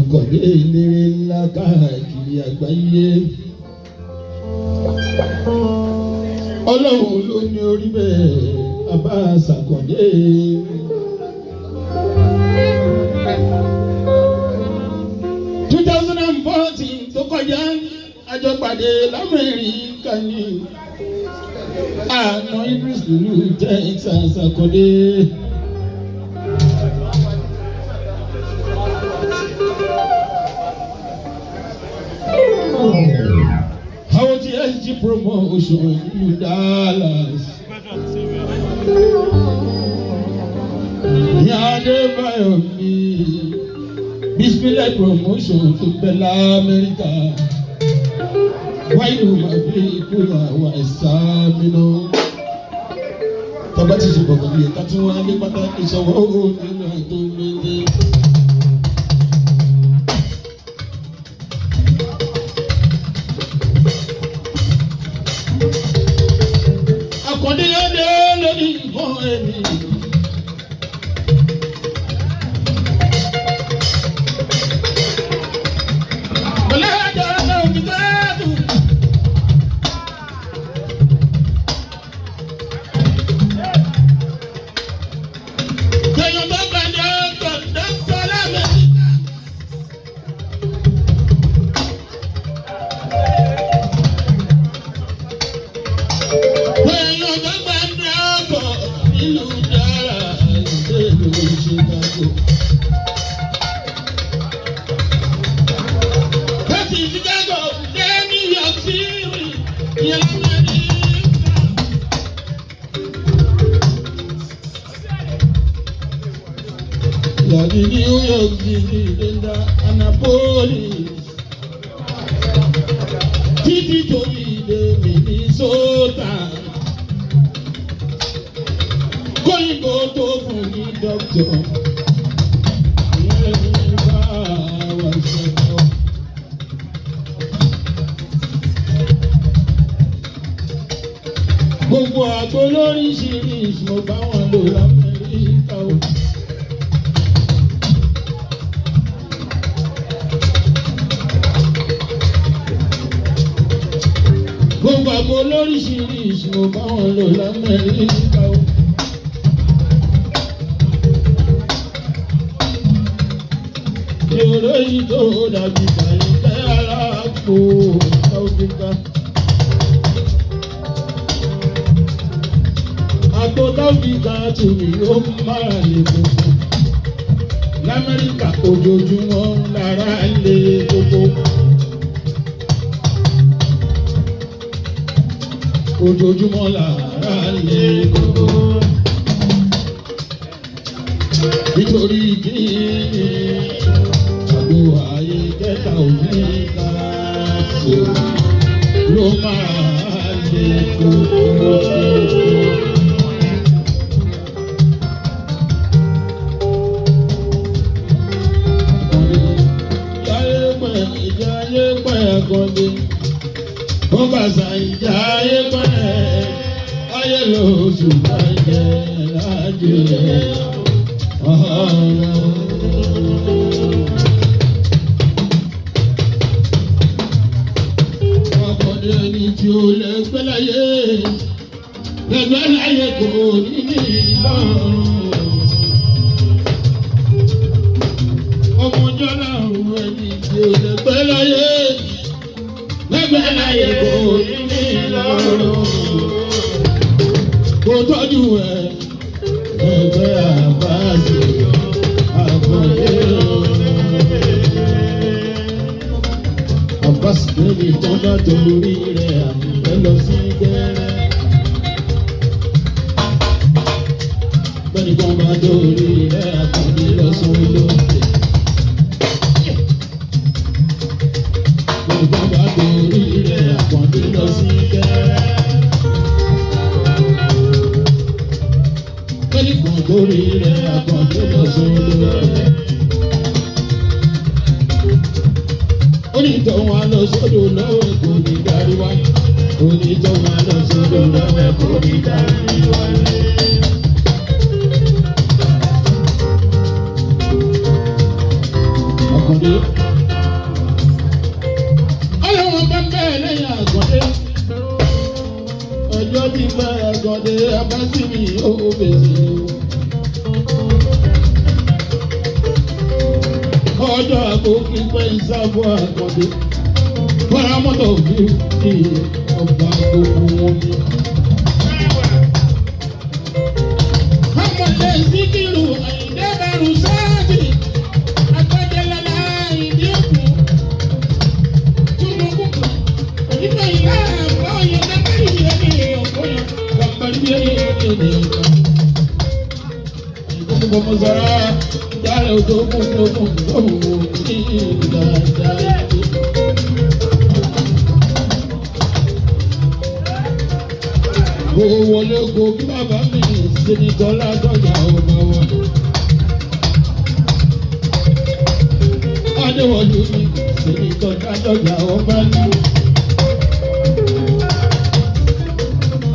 Àkàndé eléré ńlá káàkiri àgbáyé. Ọlọ́run ló ní orí bẹ́ẹ̀ Abbas Àkàndé. 2014 tó kọjá àjọpàdé l'Amẹ́ríkà ní àná Idris ìlú Texas Àkàndé. Àwọn tí SG promotion ìlú Dallas. Ní Adébáyọ̀ mi, Bismillah promotion tó bẹ l'Amẹ́ríkà. Wáyé máa fi ìkúyà wà ẹ̀sà mìíràn. Tọ́ba ti ṣe bọ̀gàn bí ẹ̀ka tí wọ́n á lé pátá ìṣọwọ́ nínú àtò méje. Àkàndé yóò lórí ìbọn ẹ̀mí. Láti Chicago dé New York City, ìyẹn l'Amẹ́ríkà. Láti New York City dé Annapolis. Títí tóbi dé Minnesota. Kóyìnbó tó fún ní dókítà. Ìyẹn ní bá wa ṣe. Gbogbo àgbo lóríṣiríṣi mo bá wọn lò l'Amẹ́ríkà o. Gbogbo àgbo lóríṣiríṣi mo bá wọn lò l'Amẹ́ríkà o. Ìròyìn yìí tó dàbí kàyíkẹ́ aláàpò Táwọ́fíkà. Àgbo Táwọ́fíkà tù mí ó máa lè gbogbo. L'Amẹ́ríkà ojoojúmọ́ lára lè gbogbo. Ojoojúmọ́ lára lè gbogbo. Nítorí kí àgbo ayé kẹta òní ká so ló máa lè gbogbo. Ìjáyé pẹ̀, ìjáyé pẹ̀ Àkàndé. Ó bàṣà ìjáyé pẹ̀, ayé lóṣù bàjẹ́ lájẹ́ ọ̀rọ̀. Àkàndé ẹni tí ó lè gbẹ́ láyé, lẹ́gbẹ́ láyé kò ní ní ìlọrun. Ọmọ jọlá òun ẹni tí ó lè gbẹ́ láyé, lẹ́gbẹ́ láyé kò ní ní ìlọrun. Kò tọ́jú ẹ̀ ẹgbẹ́ àbáṣe Àkàndé o. Abbas níbi tó bá torí rẹ̀ àmì lọ sí gẹ́rẹ́. Bẹ́ẹ̀ni kan bá torí rẹ̀ àkàndé lọ sún lókè. Bẹ́ẹ̀ni kan bá torí rẹ̀ àkàndé lọ sí gẹ́rẹ́. Bẹ́ẹ̀ni kan torí rẹ̀ àkàndé lọ sún lókè. Onítọ̀hún á lọ sódò lọ́wọ́ kò ní darí wá. Onítọ̀hún á lọ sódò lọ́wọ́ kò ní darí wá. Àkàndé. Bàbá sí mi ó bèsè o. Ọjọ́ àbókí pẹ́ ìsáfọ́ àkàndé. Bọ́lá mọ́tò fi fi ọba gbogbo wọn ni. Ọmọdé Síkírù Àyìndé Bẹ̀rù Sáàtì. Agbájẹ́lọ́lá ìdí òkú. Túnúkú onígbà ìlà àbáyọ kẹ́kẹ́ ìyẹn ní ọ̀gbọ́n kàmbá ní ẹ̀yẹ Gbogbo dára odò gbogbo gbogbo ní dáadáa. Mo wọlé go kí bàbá mi ṣe ní tọ́lá tọ́jà ọba wa. Adéwọ̀lú mi ṣe ní tọ́lá tọ́jà ọba ní.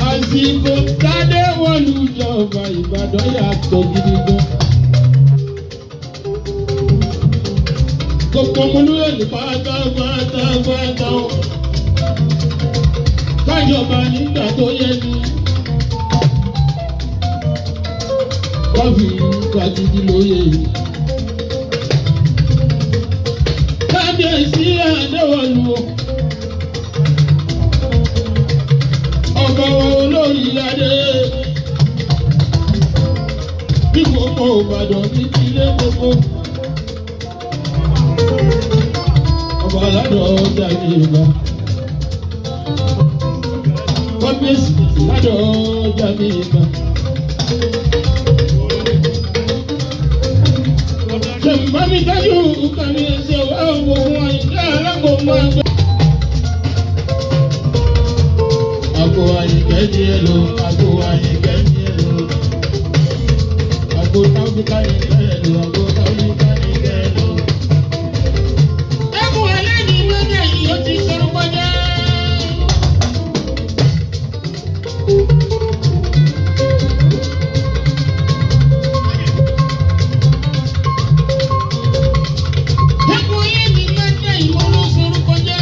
Àsìkò Tádéwọ̀lú jọba Ìbàdàn yàtọ̀ gidi gan. Gbogbo ọmọlúwẹ̀ ní pátápátápátá o. Kájọba nígbà tó yẹ ni. Wọ́n fi gbàgidi lóye. Kábíyèsí Adéwọ̀lú o. Ọba wa olórí adé. Bí gbogbo Ìbàdàn ní ilé gbogbo. Ọba aládùn ọjà ní ìgbà. Kábíyèsí aládùn ọjà ní ìgbà. Ṣèǹbámi dájú kábíyèsí ọba gbogbo àyíká alágbòmọ̀ àgbẹ̀. Àgbo àyìnkẹ́ ní èlò, àgbo àyìnkẹ́ ní èlò. Àgbo táwùká yìnkẹ́ èlò, àgbo táwùká yìnkẹ́ èlò. Ẹkùn aláìní mẹ́ta yìí ó ti sọ̀rọ̀ kọjá. Ẹkùn aláìní mẹ́ta yìí ó ló sọ̀rọ̀ kọjá.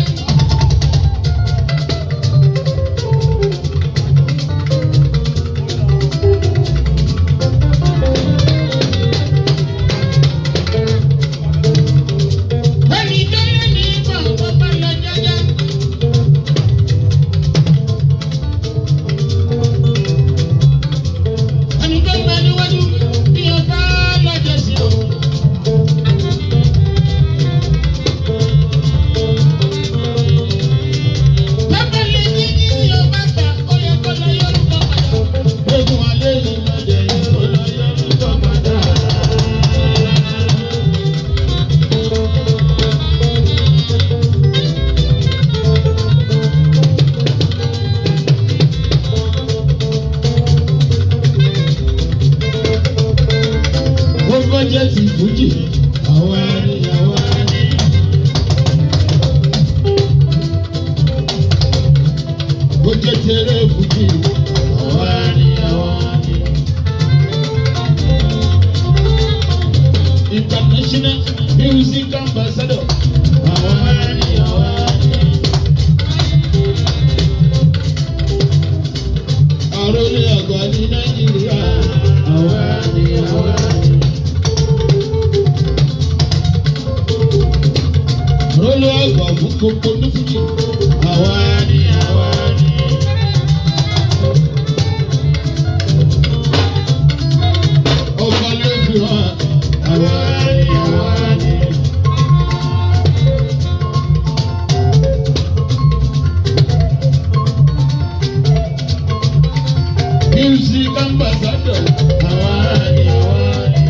Ẹni tó lé ní bàbá bá lọ jẹ́jẹ́. Ẹni tó ń bẹ níwájú bí ọba lọ́jọ́ sí o. Bàbá lè ní kí ọba gbà ó yẹ kó lọ yọrùkọ padà. Eégún alẹ́ yìí lọ́jọ́ yìí kó lọ yọrùkọ padà. Ó jẹ́ ti fújì, àwa ni àwa ni. Ó jẹ́ ti eré fújì, àwa ni àwa ni. International music ambassador, àwa ni àwa ni. Àròlé àgbà ní Nàìjíríà, àwa ni àwa ni. Rólú àgbà fún gbogbo ní fújì, àwa ni àwa ni. Ọba ló fi hàn, àwa ni àwa ni. Music ambassador, àwa ni àwa ni.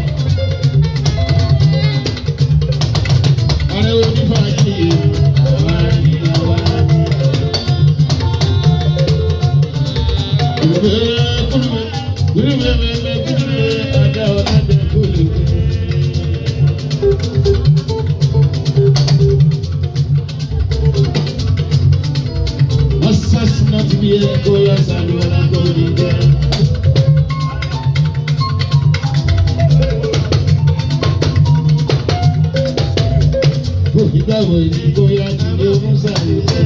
Ààrẹ onífàájì, àwa ni àwa ni. Kúlùmẹ̀ kúlùmẹ̀ kúlùmẹ̀ kúlùmẹ̀ ajá ọ̀làdẹ kúlùmẹ̀. Assassinat bí ẹ kó yá sàlùwàlà kó ní jẹ́. Onígbàwọ̀ ìdìbò yá ti lé Musa lè jẹ́.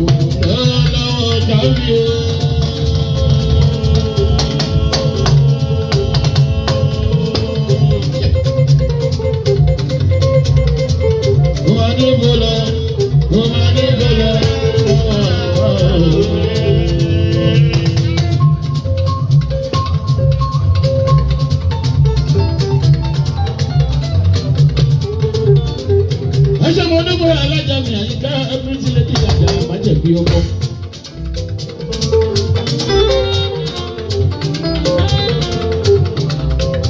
Òkùnlọ́wọ́ mi o. Mo máa ní bọ́lá, mo máa ní bọ́lá. Ẹ ṣe mo dúpẹ́ alájà mi àyíká everything lady àjà májẹ̀bí ọkọ.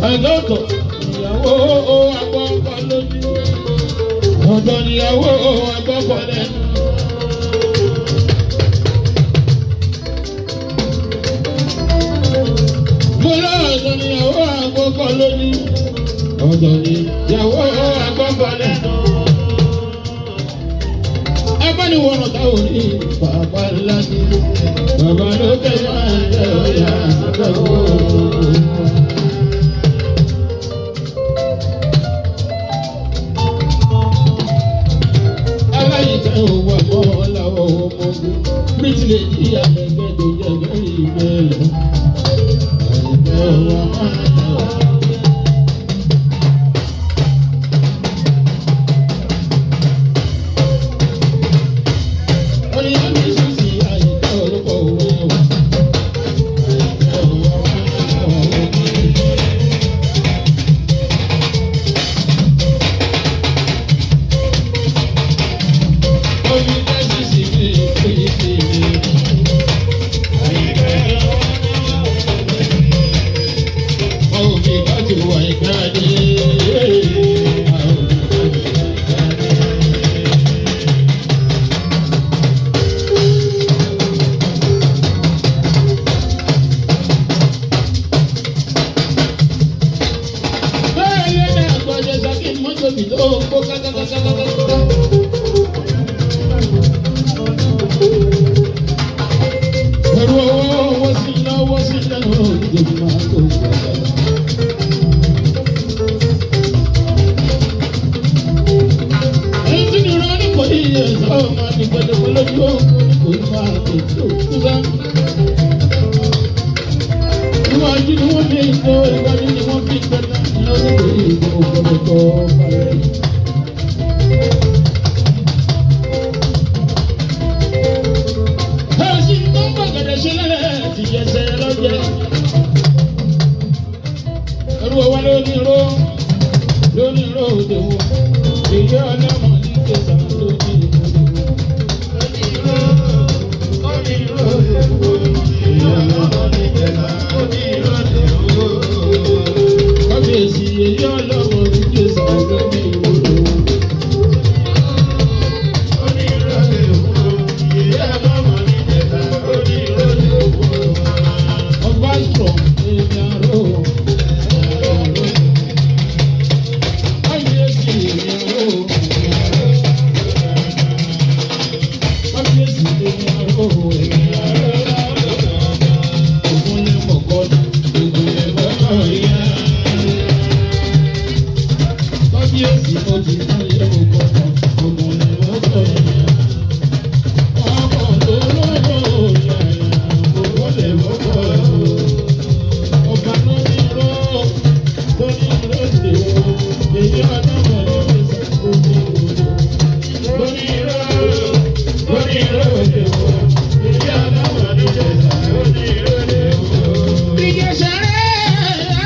Àgọ́tọ̀ ìyàwó agbọ́kọ lójú. Ọ̀dọ̀ ìyàwó agbọ́kọ lẹ́nu. Mo lọ́ọ̀dọ̀ ìyàwó agbọ́kọ lójú. Ọ̀dọ̀ ìyàwó agbọ́kọ lẹ́nu. Abániwọ̀n táwọn ní bàbá ńlá ní bàbá lókè máa ń jẹ́ ọ̀yà àgbẹ̀wò. Aláyíká òwò àmọ́ ọ̀làwọ̀ ọmọ ogun bíríkìlẹ̀ yìí àgbẹ̀gbẹ̀ tó jẹ́ lórí ìbẹ̀rẹ̀. Àyíká òwò àmọ́ ọ̀làwọ̀. Ẹ̀rù ọwọ́ ọwọ́ sí lọ́wọ́ sí lẹ́nu òde máa tó gbọ́dọ̀. Ẹni tí ní rán ní kò ní iye ẹ̀sọ́ máa ní gbẹdẹ̀kọ́ lójú òkú ní kò ní máa tó tó kúsá. Iwájú ni wọ́n fi ń gbọ́, iwájú ni wọ́n fi ń gbẹ́dá, lọ́dún kò ní ìgbọ́ gbọ́dọ̀ tó balẹ̀. Ẹ̀sìn tó ń bọ̀gẹ̀dẹ̀ ṣe lẹ́lẹ̀ ti jẹsẹ̀ lọ́jẹ́. Ẹrú ọwọ́ lóní ró, lóní ró òde wo. Èyí ọlọ́mọ ní kẹsàn-án lóní ìlú. Kábíyèsí èyí ọlọ́mọ ní kẹsàn-án lóní ìlú. Ọba sọ̀ èmi àrò. Kábíyèsí èmi àrò. Kábíyèsí èmi àrò. Èmi àrò. Ògùn lè mọ̀kọ́, ògùn lè mọ̀kọ́ yá. Kábíyèsí ògùn lè mọ̀kọ́, ògùn lè mọ̀kọ́ yá. Ọkọ̀ tó lọ́dọ̀ yá, ògùn lè mọ̀kọ́ yá. Ọba ló ní ró, ló ní ró lè wò, èyí ọlọ́mọ ní ìsìn tó ní wò. Ló ní ró, ló ní ró lè wò, èyí ọlọ́mọ ní ìsìn tó ní ró lè wò. Ìjẹsẹ̀ rẹ̀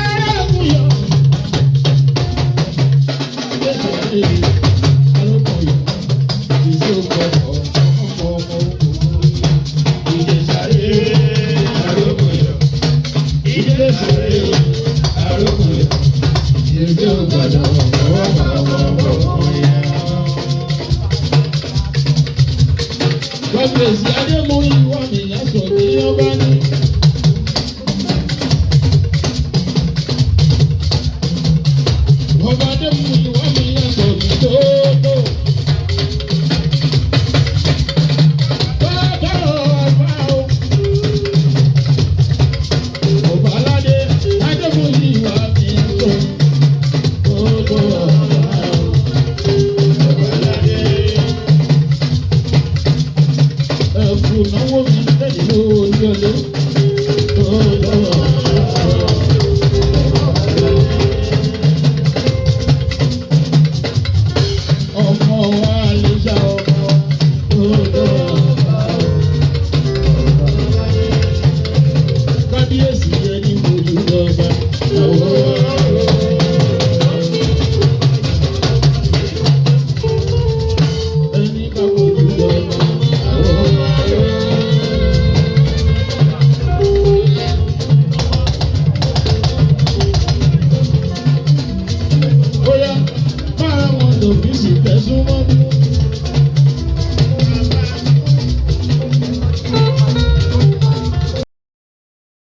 arákùn yọ. Ìjẹsẹ̀ rẹ̀ arákùn yọ. Ìṣòkò ọ̀pọ̀ ọmọ ogun. Ìjẹsẹ̀ rẹ̀ arákùn yọ. Kábíyèsí Adémúyìwá mi yá sọ ní ọba ní.